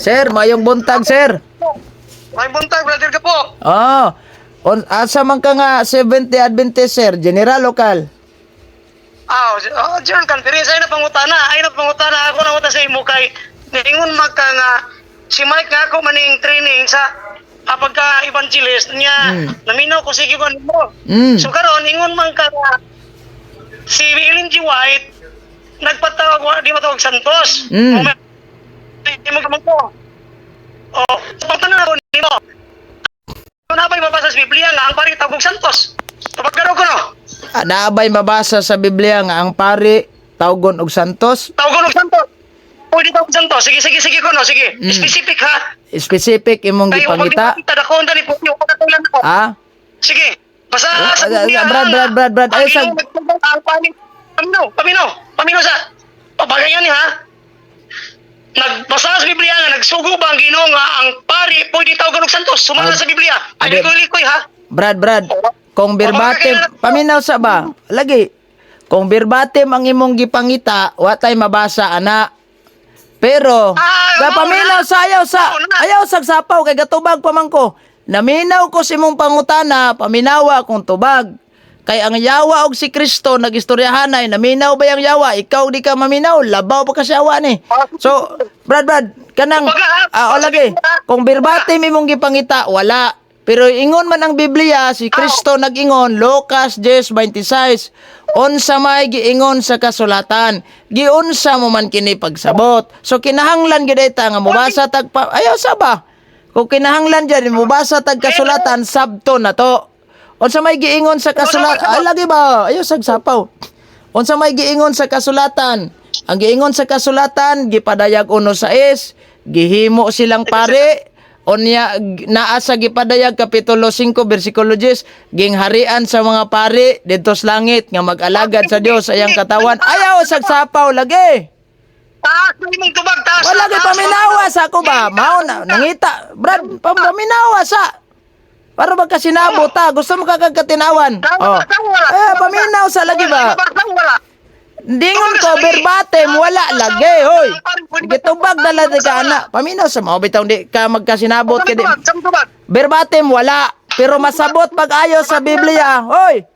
Sir, mayong buntag, sir. May buntag, brother ka po. Oh. On, asa man ka nga 70 Adventist, sir? General local? Ah, oh, General Conference, ay na pangutana, ay na pangutana ako na sa imo kay ningon magka nga si Mike nga ako maning training sa pagka evangelist niya, naminaw ko sige ko nimo. So karon ingon man ka nga si Ellen G. White nagpatawag wa di matawag Santos. Mo mo ko. Oh, so pangutana ako nimo. Ano ba mabasa sa Biblia nga ang pari tawag Santos? Tubag ko no. Ah, naabay mabasa sa Biblia nga ang pari tawgon og santos? Tawagon og Santos. Pwede tawag Santos. Sige, sige, sige ko no. Sige. Specific ha. Specific imong Kayo gipangita. pag dako ni po yung katulan ko. Ah? Sige. Basta Ah, sa ah, Biblia, Brad, Brad, Brad, Brad. Ang Ay, ang pamino, pamino, pamino sa pabagayan ni ha. Nagbasa sa Biblia nga nagsugo ba ang Ginoo nga ang pari pwede tawagan og Santos? Sumala Ah, sa Biblia. Ay likoy-likoy ha. Brad, Brad, kung verbatim, paminaw sa ba? Lagi. Kung verbatim ang imong gipangita, wa tay mabasa ana. Pero, Ah, sa mao paminaw na. sa ayaw sa Mao na. ayaw sa sapaw kay gatubag pa man ko. Naminaw ko sa imong pangutana, paminawa kung tubag. Kay ang yawa og si Kristo nagistoryahanay, naminaw ba yang yawa? Ikaw di ka maminaw, labaw pa ka sa yawa ni. So, Brad, Brad, kanang Tubag ha. ah, o lagi. Kung verbatim imong gipangita, wala. Pero ingon man ang Biblia, si Kristo nag-ingon, Lucas 10:26, unsa may giingon sa kasulatan, giunsa mo man kini pagsabot. So kinahanglan gyud ta nga mobasa tag pa, ayaw sa ba? Kung kinahanglan diyan mobasa tag kasulatan, sabto na to. Unsa may giingon sa kasulatan? Ay lagi ba? Ayaw sag sapaw. Unsa may giingon sa kasulatan? Ang giingon sa kasulatan, gipadayag 1:6, gihimo silang pare, unya naa sa gipadayag kapitulo 5 bersikulo 10, gingharian sa mga pare didto sa langit nga mag-alagad sa Dios sa iyang katawan. Ayaw sagsapaw lagi. Taas na imong tubag, taas. Wala Na, kay taas. paminawa sa ako ba? Mao na nangita. Brad, paminawa sa. Para magkasinabot ta, gusto mo kagkatinawan. Oh. Eh, paminaw sa lagi ba? Wala. Dingon ko verbatim wala lagi, hoy. Gitubag dala di ka ana. Paminaw sa mao bitaw di ka magkasinabot kay di. Verbatim wala, pero masabot pag ayo sa Biblia. Hoy.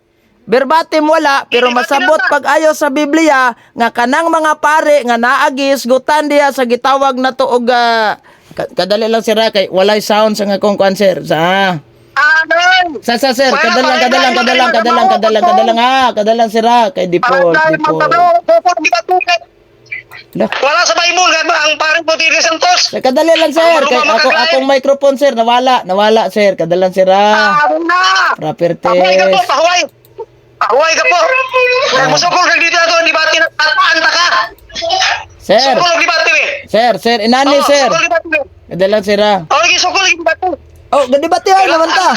Verbatim wala, pero masabot pag ayo sa Biblia nga kanang mga pare nga naagis gutan diha sa gitawag na to og kadali lang sir ha, kay walay sound sa nga akong kuan sir. Sa Amen. sa sir, kadalang kadalang kadalang kadalang kadalang kadalang ha, kadalang sir ha, kay default default. Lah. Wala sa Bible nga ba ang parang puti ni Santos? Sir, kadali lang sir, kay ako akong microphone sir nawala, nawala sir, kadalang sir ha. Ah, na. Proper Pahuway ka po, test. pahuway. Pahuway ka po. Kaya musukol kag dito ato debate na tataan ta ka. Sir, Sukol og debate we. sir, sir, inani Oh, sir. Sukol debate we. Kadalang sir ha. Oh, lagi sukol lagi debate. Oh, gadibatehay naman ta.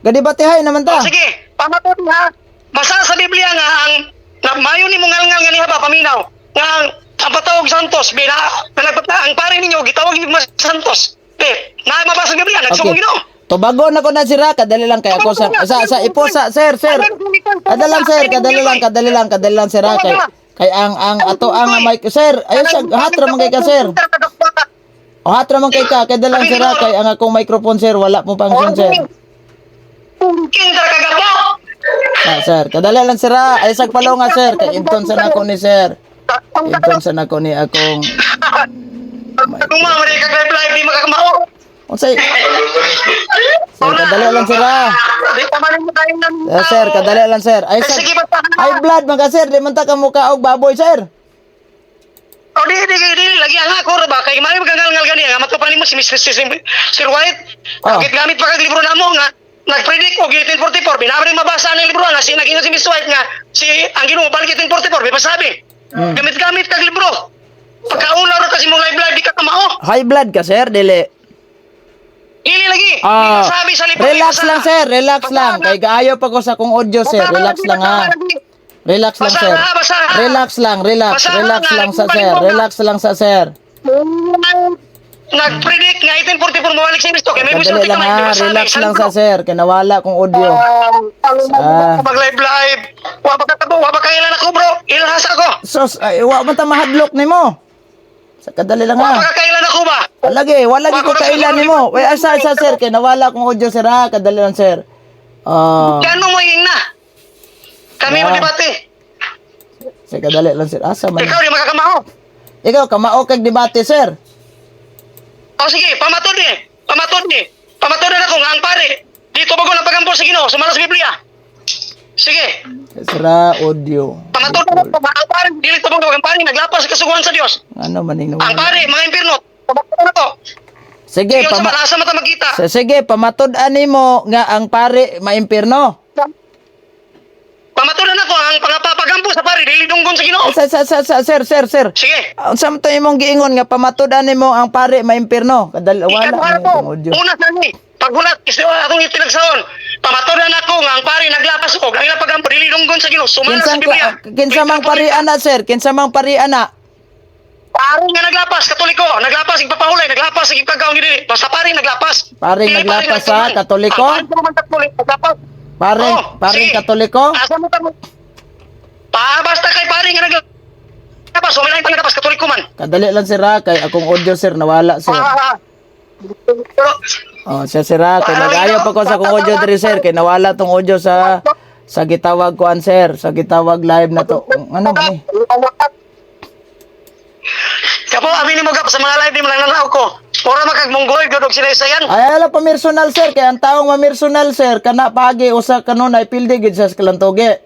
Gadibatehay naman ta. Oh, sige, pamatuti ha. Basta sa Biblia nga ang na mayo ni mong ngal nga niya ba paminaw nga ang patawag Santos bina nagpata ang pare ninyo gitawag ni mas Santos. Be, na mabasa sa Biblia nagsumong Ginoo. Tubagon ako na sir ha, kadali lang kay ako sa iposa sir, sir. Kadalang sir, kadali lang, kadali lang, kadali lang sir ha kay kay ang ato ang mic sir. Ayo sa hatra man kay ka sir. O hatra man kay ka, kadali lang sir ha kay ang akong microphone sir wala mo function sir. Kinder kagapo. Ah, sir, kadali lang sir ha. Ay sag palaw nga sir, kay inton sa nako ni sir. Inton sa nako ni akong Kung mga ka live live di makakamao. Unsay? Sir, kadali lang sir ha. Di pa man mo tayo ng Eh, sir, kadali lang sir. Ay sir. Sige, basta. High blood man ka sir, di man ta ka mukha og baboy sir. O di di di lagi ang ako ra ba kay mali magangal gani nga matupan nimo si Mr. si, Sir White. Oh. Gamit gamit pa kag libro namo nga nagpredict og 1844 binabre mabasa ang libro nga si naging si Mr. White nga si ang Ginoo balik 1844 bi pasabi. Gamit-gamit kag libro. Pagkaula ra kasi mo live live di ka kamao. High blood ka sir, dili. Dili lagi. Di Ah, masabi sa libro. relax Basta. lang sir, relax Basta lang. na. Kay gaayo pa ko sa akong audio sir, Basta relax lagi, lang basta ha. lagi. Relax lang Basta sir. na, basta na. Relax lang, relax, Basta relax na, lang sa nagpapalibog sir, na. relax lang sa sir. Nag-predict nga 1844 mawalik si Kristo kay may Kadali musulti lang ka ha, may masabi relax sa lang libro. sa sir, kay nawala kong audio. Ah. Mag live live. Wa ba ka wa ba kailan ako bro? Ilhas ako. Sos, ay, wa man ta mahadlok nimo. Sa kadali lang Wa ha. pa kakailan ako ba? Lagi, wala Wa gi ko ko kailan nimo. Wait, asa asa sir kay nawala akong audio, sir, ha. Kadali lang, sir. Ah, Gano mo ing na? Kami mo debate. Sir, kadali lang, sir. Asa man? Ikaw di makakamao. Ikaw kamao kag debate, sir. O sige, pamatod ni. Pamatod ni. Pamatod na ako nga ang pare. Dito bago lang pagampo sa Ginoo, sumala sa Biblia. Sige, Sir, ah, audio. pamatod na ako nga ang pare dili tubag ang pare naglapas sa kasuguan sa Dios. Ano man ning Ang nawala? pare mga impierno. Pamatod na to. Sige, Sige, pama sa mata magkita. Sige, pamatud-an nimo nga ang pare maimpirno. Pamatulan ako ang pangapapagampo sa pare dili dunggon sa Ginoo. Ay, sa, sir, sir, sir. Sige. Unsa man to imong giingon nga pamatud-an nimo ang pare maimpirno? Kadal wala Ikaduha man ko, itong audio. una sa ni, paghulat, kasi akong itinagsaon, pamatulan ako nga ang pare naglapas og ang ilang pagampo dili dunggon sa Ginoo, sumala sa Kinsang Biblia. kinsa mang pari ana, sir? Kinsa mang pari ana? Pare nga naglapas, Katoliko, naglapas igpapahulay, naglapas igpagkaon dili. Basta pare naglapas. Pare Dili naglapas sa nagtuman. Katoliko? Ang pare naman Katoliko, naglapas. Pare, Oo, pare sige. Katoliko? Asa mo tamo? Pa basta kay pare nga naglapas, wala lang naglapas Katoliko man. Kadali lang, sir, ha, kay akong audio, sir, nawala, sir. Ah, pero Oh, siya sir ha, kay nag-ayo pa ko sa akong audio diri, sir, kay nawala tong audio sa gitawag kuan, sir, sa gitawag live na to. Ano man eh? Kapo, aminin mo kap sa mga live di mo lang nanaw ko. Mura makag mongoloid gud og sinaysayan. Ay, ala pamersonal, sir, kay ang taong mamersonal, sir, kana pagi usa kanunay pildi gid sa kalantoge.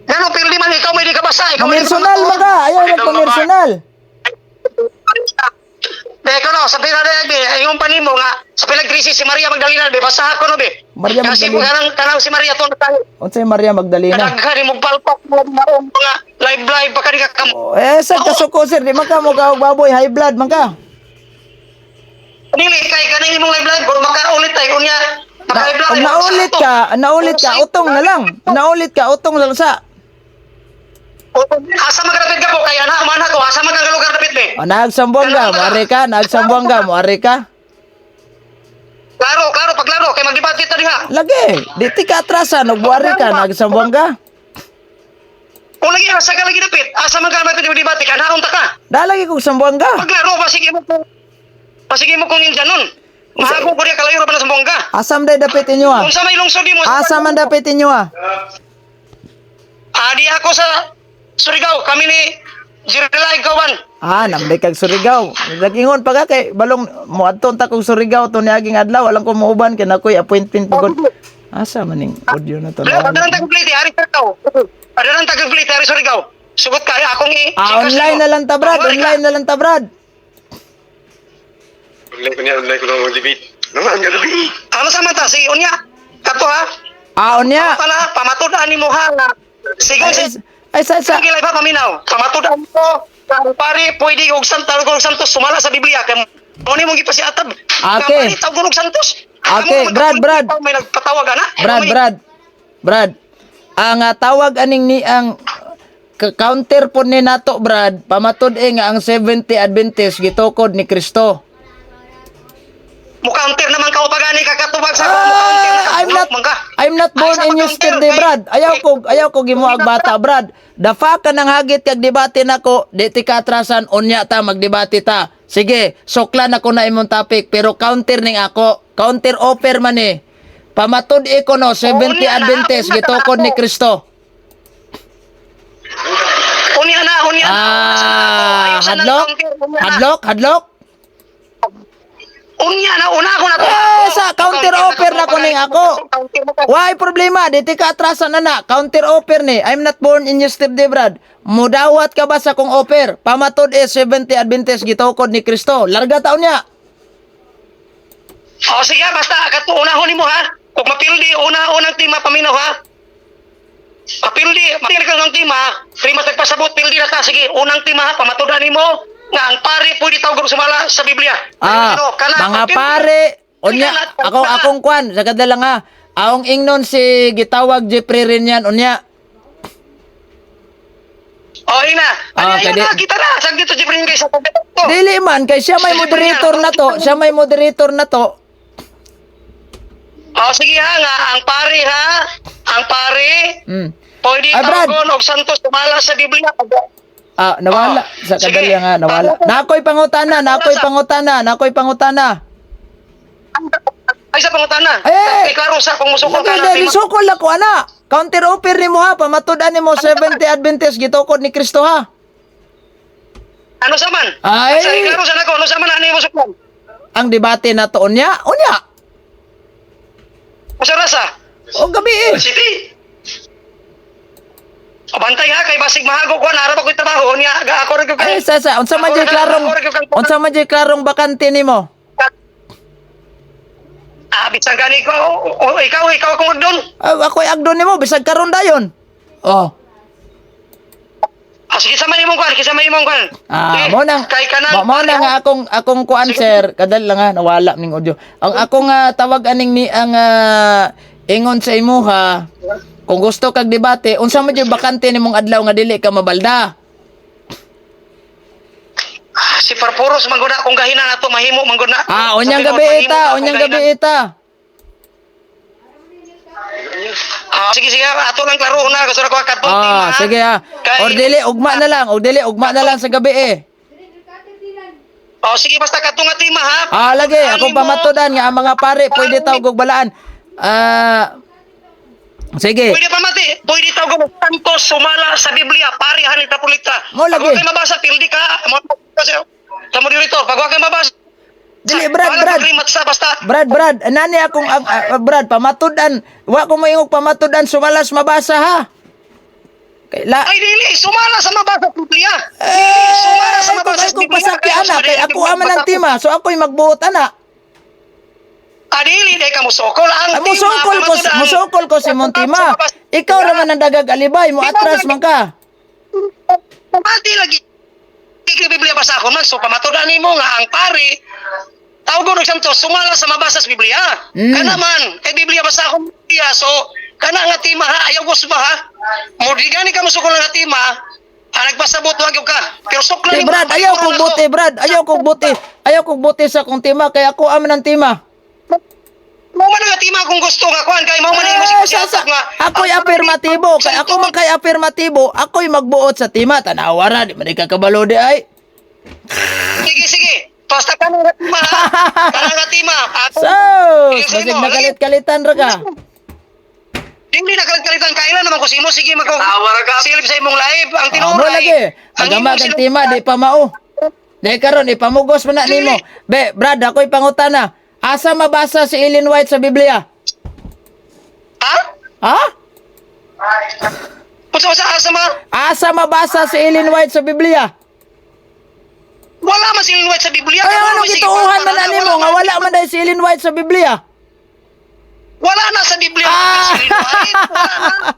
Ngano pirli man ikaw may di ka basa, ikaw may di ka Pamersonal man ka, ayaw nagpamersonal. Be, ikaw no, sa pila be, ingon pa nimo nga sa pila krisis si Maria Magdalena be, basa ko no be. Maria Kasi Magdalena. kanang kanang si Maria to tayo. Unsay Maria Magdalena? Kadaghan mo palpak mo mga live live pa kani ka kam. Oh, eh, sa kasuko, sir, di man ka mo ka og baboy high blood man ka. Dili kay kaning imong live live kung makaulit tay unya. Na, Maka-live live. og naulit ka, utong na lang. Naulit ka, utong na lang sa. Asa magrapit ka po kay ana man ako, asa man kang lugar dapit be. O, naagsambuanga, muari ka, naagsambuanga, muari ka. Klaro, klaro, paglaro kay magdebate ta diha. Lagi, di ti ka atrasan, og buari ka, naagsambuanga. Kung lagi asa ka lagi dapit, asa man ka dapit debate ka naon ta ka. Dalagi kog sambuanga. Paglaro pasige mo kung pasige mo kung injanon. Mahago ko diha kalayo ra pa na sa bongga. Asam day dapit inyo ah. Unsa may lungsod nimo? Asa man dapit inyo ah. Adi ako sa Surigao, kami ni Jirila Ikawan. Ah, namday kag Surigao. Nagingon pa ka kay balong moadton ta kog Surigao to niaging adlaw, alam ko muuban kay nakoy appointment pagod. Asa man ning audio na to? Wala, padalang tag-plate, ari Surigao. Padalang tag-plate, ari Surigao. Sugot ka, akong i Ah, online na lang ta, Brad. Online na lang ta, Brad. Online ko niya, online ko na mag-debate. Naman, gabi. Ano sa mata? Sige, unya. Kato ha. Ah, unya. Pala, pamatud-an nimo ha. Nga. Sigon Ay, sa ay sa Sige, pa paminaw. Pamatud-an ko. Ang pare, pwede og santa og santos sumala sa Biblia kay mo ni mong gipasiatab. Okay. Ang pare tawag og santos. Okay, Amo, Brad, Brad. May nagpatawag ana. Brad, Brad. Brad. Ang tawag aning ni ang counter po ni nato, Brad, pamatud e nga ang 70 Adventist gitukod ni Kristo. Mukaunter naman ka pagani kakatubag sa ako. Mukaunter na ka. Ah, I'm not Man ka. I'm not born Ay, sa in pag-counter, yesterday, Brad. Ayaw ko gimuag bata, Brad. The fuck ka nang hagit kag debate nako, di ti ka atrasan unya ta magdebate ta. Sige, suklan ako na imong topic pero counter ning ako. Counter offer man eh. Pamatud ko no 70 Unya na, Adventist unya na gitukod ni ako. Kristo. Unya na, unya na. Ah, Ayaw sa nang hadlok? counter, unya na. Hadlok? Hadlok? Unya na, una ako na to. Eh, sa counter offer na ko ning ako. Counter mo ka. Why problema? Di ti ka atrasan na na. Counter offer ni. I'm not born in yesterday, Brad. Mudawat ka ba sa kong offer? Pamatod eh 70 Adventist gitukod ni Kristo. Larga taon niya. O sige, basta kato unahon nimo ha. Kung mapildi una-unang tima paminaw ha. Mapildi, mapildi ka ng tima, prima nagpasabot pildi na ka sige, unang tima ha, pamatudan nimo nga ang pare pwede tawag sumala sa Biblia. Ah, Ano, kana, mga mapildi. pare, unya, Kana, ako akong kwan, sa kadala nga. Aong ingnon si gitawag Jeffrey Rinyan unya. O ina, Ah, ano, ayun kadi- na, kita na, saan dito Jeffrey kay sa to. Dili man kay siya may moderator na to, siya may moderator na to. O sige ha, nga ang pare ha, ang pare pwede Ay, Brad. tawagon og santos sumala sa Biblia. Ah, nawala Oh, sa sige. kadali nga nawala. Nakoy pangutana, nakoy pangutana, nakoy pangutana. Ay, sa pangutana. Eh! Ay, klaro sa kung musukol ka Lagi na. dali sukol ako ana. Counter offer nimo ha, pamatud-an nimo 70 Adventist gitukod ni Kristo ha. Ano sa man? Ay! Sa klaro sa nako, ano sa man ano yung musukol? Ang debate na to unya, unya. Usa rasa. O gabi eh. City. O bantay ha kay basig mahago ko na arap ako trabaho niya aga ako ra gyud Ay sa sa unsa man jud klarong unsa man jud klarong bakante nimo? Ah, bisan gani ko o, ikaw ikaw akong agdon. Ah, ako'y agdon nimo bisag karon dayon. Oh. Ah, sige sa man imong kuan, kisa man imong kuan. Ah, Sige, mo nang kay kanang mo na nga akong akong kuan sir, kadal lang ha, nawala ning audio. Ang akong tawag aning ni ang ingon sa imuha, kung gusto kag debate, unsa man jud bakante nimong adlaw nga dili ka mabalda? Ah, si Parpuros man gud na akong gahina nato mahimo man gud na. Ah, unyang Sa gabi tinuod, ita, mahimo na akong unyang gahina. gabi ita. Ah, sige sige, ato lang klaro na gusto na ko kadtong Ah, sige ha. Or dili ugma na lang, or dili ugma na lang sa gabi eh. Oh, sige basta kadtong nga tima ha. Ah, lagi akong Ani mo. pamatudan nga ang mga pare pwede tawag og balaan. Ah, sige. Pwede pa mati, pwede tawag og Santos sumala sa Biblia, parihan ni Tapulita. Mo lagi. Pag wa kay mabasa, pildi ka. Mo kasi sa moderator, pag wa kay mabasa. Dili, Brad, wala Brad. magrimat sa basta. Brad, Brad, nani akong Brad pamatud-an, wa ko moingog pamatud-an sumalas mabasa ha. Kay la Ay dili, sumala sa mabasa sa Biblia. eh, Sumala sa ay, kung mabasa ay sa kung Biblia. pasaki ana kay ako aman ang tima, so ako'y magbuot ana. Ah, dili day ka musokol ang Ah, tima. musukol ko, pamatudan. musukol ko si Montima. Ikaw raman ang dagag alibay, mo atras man ka. Pati lagi kay Biblia basa ako man so pamatudan nimo nga ang pari tawgon og Santos sumala sa mabasa sa Biblia. Kana man kay Biblia basa ako Biblia so kana nga tima ha ayaw gusba ha. Mo di gani ka musukol nga tima ah, nagpasabot wag gyud ka. Pero sukla Di nimo, Brad, ayaw kong buti, Brad. Ayaw kong buti. Ayaw kong buti sa kong tima kay ako aman ang tima. Mo man nga tima kung gusto nga kuan kay mao man imo Eh, si sa, sa, ako'y afirmatibo. Kay ako man kay afirmatibo, ako'y magbuot sa tima. Tanawa ra, di man ka kabalo di ay. Sige sige. Basta kana nga tima ha. Kana nga tima. Ako, So, Sige, basig mo, lagi. nakalit-kalitan ra ka. Hindi na kalitan kailan naman ko simo sige magko. Tawa ra ka. Silip sa imong live ang Ah, tinuod mo lagi. Magamag ang tima, di pa mao. Di karon ipamugos man na nimo. Be, Brad, ako'y pangutana. Asa mabasa si Ellen White sa Biblia? Ha? Ha? Unsa sa asa ma? Asa mabasa si Ellen White sa Biblia? Wala man si Ellen White sa Biblia. Ay, Kaya anong may sige gituohan pa- man na nimo nga wala man dahil si Ellen White sa Biblia? Wala na sa Biblia Ah! si Ellen White. Wala na.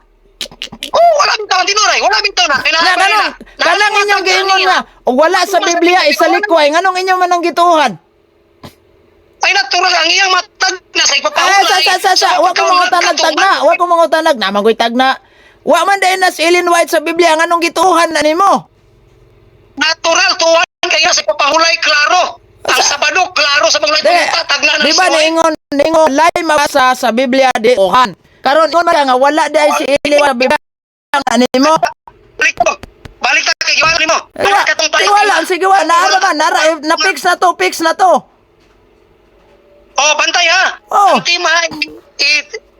Oh, wala bitaw ang tinuray. Wala bitaw na. Na Kailangan kanang kanang inyong giingon nga og wala sa Biblia isalikway nganong inyo man ang gituohan? Ay natural ang iyang matag na sa Ay, ipapahulay. sa sa sa sa wa ko mga tanag tagna, wa ko mga tanag na mangoy tagna. Wa man dahil na si Ellen White sa Biblia nganong gituohan na nimo? Natural tuwan kaya sa ipapahulay klaro. Ang Sabado klaro sa mga Di, tagna na di ba si White. niingon niingon lay mabasa sa Biblia di tuohan. Karon ingon man ka nga wala dahil si Ellen White sa Biblia nga nimo. Balik mo. Balik ta kay giwala nimo. Wala, Balik ka tong di wala, sige wala, naara man, nara, eh, na fix na to, fix na to. Oh, bantay ha. Oh. Ang tima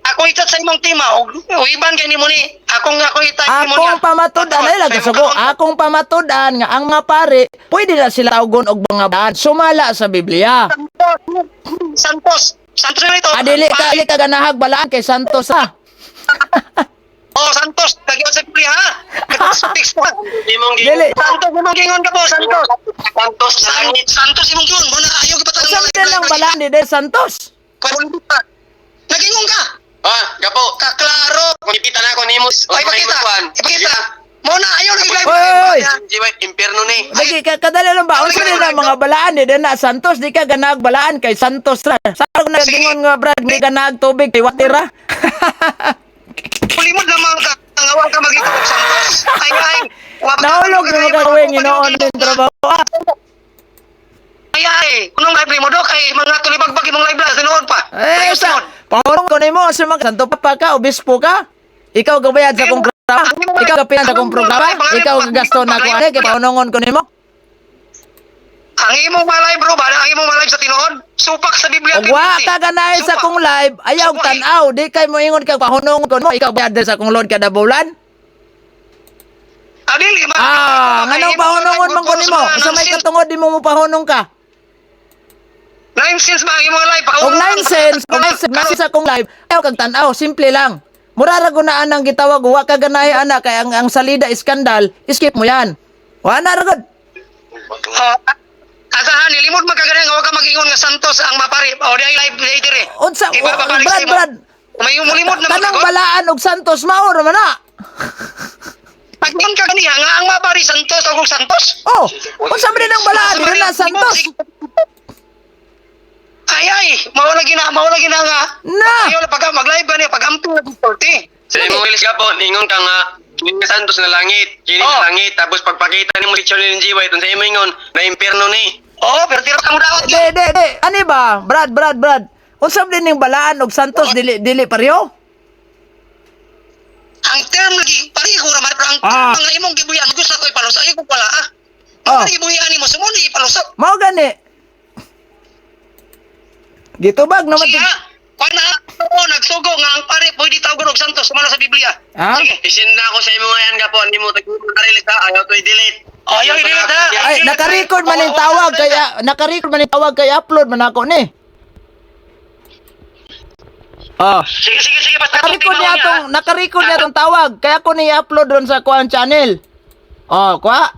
ako i-chat sa imong tima og og iban kay nimo ni akong ako i-type nimo niya. Akong pamatud-an ay lang kasugo. Akong pamatud-an nga ang mga pare pwede na sila tawgon og mga baan sumala sa Biblia. Santos. Santos ito. Adili ka dili ka ganahag balaan kay Santos ha. Oh, Santos, lagi sa Biblia ha. Fix mo. Imong Dili. Santos imong gingon ka po, Santos. Santos na langit. Santos imong gingon mo na ayaw ka Sa lang balaan ni Del Santos. Nagingon ka. Ah, gapo. Kaklaro. Kung ipita na ako nimo. Ay, ipakita. Ipakita. Mo na ayaw lagi live. Oy, oy, oy. Impierno ni. Lagi ka kadali lang ba unsa na mga balaan ni na Santos di ka ganahag balaan kay Santos ra. Sa na gingon nga Brad di ganahag tubig kay watira. Pulimod naman ka. Ang awang ka magita og Santos. Ay ay. Nahulog na mga kawing inoon din trabaho. Ah, Ay ay. Unong live ni mo do kay mga tulibagbag imong live la tinuod pa. Eh, sa pahurong ko nimo sa mga Santo Papa ka, obispo ka. Ikaw gabayad sa kong Ikaw kapilan sa akong programa, ikaw gagasto na ako ani kay pahunongon ko nimo. Ang imong malay, bro, ba? Ang imong malay sa tinuod? Supak sa Biblia. Og wa ka ganahe sa akong live, ayaw og tan-aw, di kay moingon kag pahunongon ko nimo, ikaw bayad sa akong load kada bulan. Adili, ma. Ah, nganong pahunongon man ko nimo? Sa may katungod di mo pahunong ka. 9 cents ba ang imong live? Og 9 cents, og 9 cents sa akong live, ayaw kag tan-aw, simple lang. Mura ra gunaan ang gitawag, wa ka ganahe ana kay ang salida iskandal, skip mo yan. Wa na ra gud. Oh, asahan, nilimod man ka gani nga wa ka mag-ingon nga Santos ang mapari. O di ay live di dire. Unsa Ibabalik sa Brad, imo. Brad. May mulimod naman Tanang ako. balaan og Santos mao ra man na. Pag-ingon ka ganiha nga ang mapari Santos o kung Santos. Oh, unsa man din ang balaan dili na Santos. Ay ay, mao lagi na nga. Na. Ayaw na pag mag-live gani pag amping na sulti. Sa imong release ka po, ingon ka nga, kini nga Santos na langit, kini Oh. na langit, tapos pagpakita nimo si Charlie G. White, unsa imo ingon, na impierno ni. Oh, pero tira ka mo daot. Di di di, ani ba? Brad, Brad, Brad. Unsa man din ning balaan og Santos dili dili pareho? Ang term lagi pareho ra man, pero ang term nga imong gibuyan gusto ko ipalusa ay ko wala ah. Ah. Mao gibuyan nimo sumuni ipalusa. Mao gani. Gitubag naman Sige ha. Kuan na oo, nagsugo nga ang pare pwede tawgon og Santos sumala sa Biblia. Ha? Sige. Isin na ako sa imo ngayon ka po, hindi mo tag-release ha, ayaw to i-delete. Oh, ayaw i-delete, ha? Ay, naka-record man yung tawag kaya naka-record man yung tawag kaya upload man ako ni. Ah. Sige, sige, sige, basta Naka-record niya atong naka-record niya atong tawag kaya ko ni i-upload ron sa kuan channel. Oh, kuha.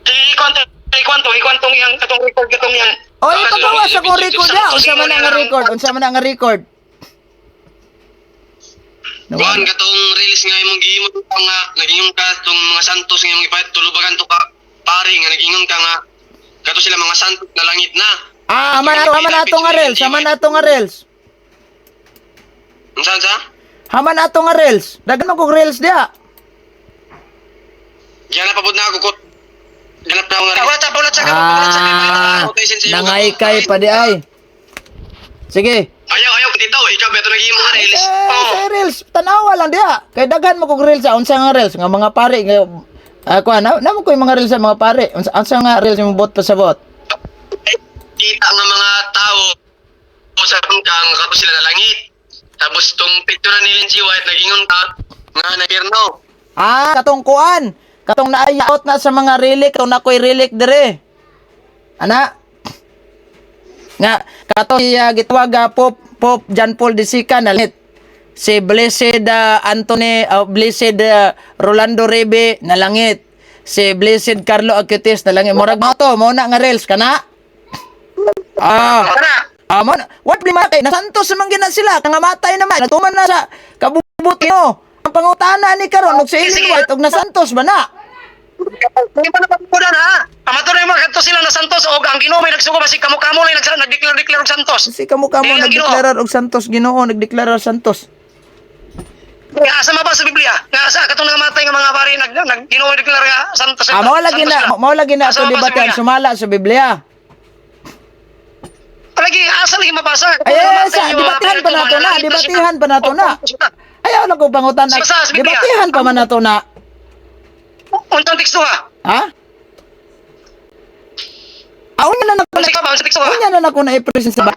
Sige, ikwanto, ikwanto, ikwantong iyang katong record katong iyang. Oh, ipagawa sa kong record ya. Unsa man ang record? Unsa man ang record? Kuan katong release nga imong gihimo ka nga nagingon ka tong mga Santos nga imong ipahit tulubagan to ka pare nga nagingon ka nga kato sila mga Santos na langit na. Ah, aman ato nga reels, aman ato nga reels. Unsa unsa? Haman ato nga reels. Daghan man kog reels diha. Diyan na pabud na ako kot. Ganap na ako nga Wala ta, wala sa wala sa. Ah, nangaykay pa di ay. Sige. Ayaw ayaw dito ikaw beto naghimo nga release. Eh, sa reels, tanawa lang diha. Kay daghan mo kog reels sa unsa nga reels nga mga pare nga ah kuan na, namo ko yung mga reels sa mga pare. Unsa unsa nga reels yung bot pa sa bot? Kita nga mga tao sa kang kato sila na langit. Tapos tong picture na ni Lindsay White nagingon ka nga na pirno. Ah, katong kuan. Katong naayot na sa mga relic, katong nakoy relic dire. Ana. Nga katong iya gitawag Pope Pope John Paul II na lit. Si Blessed Anthony Blessed Rolando Rebe na langit. Si Blessed Carlo Acutis na langit. Murag mao to, mao na nga reels kana. Ah. Tara. Ah, mo na. What problema kay nasantos naman gina sila, nangamatay naman, natuman na sa kabubuti mo. Ang pangutana ni karon og si Ellen Sige. White og nasantos ba na? Hindi pa napapunan ha. Amato na yung mga kadto sila na Santos og ang Ginoo may nagsugo basig kamo-kamo lang nagdeclare declare og Santos. Si kamo kamo Dili ang Ginoo. nagdeklarar og Santos Ginoo, nagdeklarar Santos. Nga asa mabasa sa Biblia? Nga asa katong nangamatay nga mga pare nag nag Ginoo declare nga Santos. Ah, mao lagi Santos na, sila. mao lagi na Asa ato mabasa sa debate ang Biblia? sumala sa Biblia. Lagi asa lagi mabasa? Ay, ay, sa debatihan pa nato na, debatihan pa nato na. Ayaw na ko pangutan na. Sa Biblia. Debatihan pa man nato na. Untang teksto ha. Ha? Ah, unya na nako. Unsa ka ba? Unsa teksto ha? Unya na nako na i-present sa ba.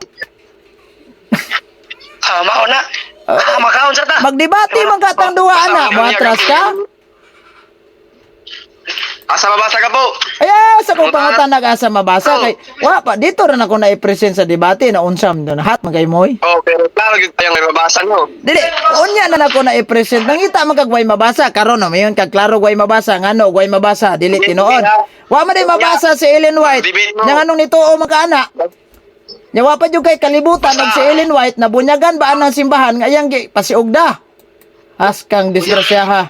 Ah, mao na. Ah, makaon sa ta. Magdebate man ka tang duha ana, moatras ka? Asa mabasa ka po? Ay, sa kong pangutan nag-asa mabasa kay wa pa dito ra na ko na i-present sa debate na unsam na hat man kay moy. Oh, pero klaro gyud tayong may mabasa no. Dili, unya na nako na i-present. Nangita man kag way mabasa karon no, mayon kag klaro way mabasa ngano way mabasa dili tinuod. Wa man day mabasa si Ellen White. Nya nganong nituo man ka ana. Nya wa pa jud kay kalibutan og si Ellen White nabunyagan ba anang simbahan nga iyang gi pasiugda. Askang disgrasya ha.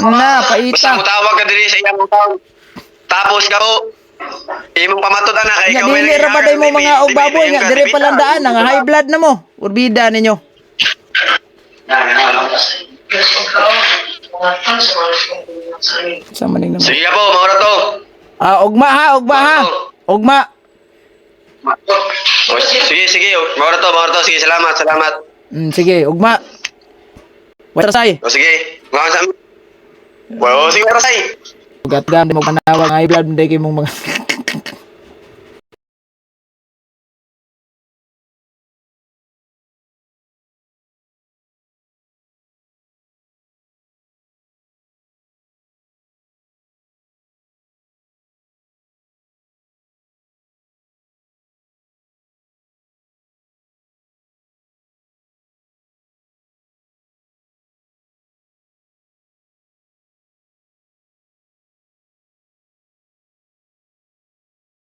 Na Basta paita. mutawag ka diri sa iyang tawag. Tapos ka po, imong pamatod ana kay Nga ikaw may dili ra ba day mo mga og baboy nga dire pa lang daan nga high blood na mo. Urbida ninyo. Sa maning naman. Sige ka po, mao ra to. Ah, ugma ha, ugma ha. Ugma. Oh, sige, sige. Mao na to, mao na to. Sige, salamat, salamat. Sige, ugma. Wala say. O sige. Mga sa. Well, sige, Rasay. Gatgam di mo panawag ay blood hindi kay mong mga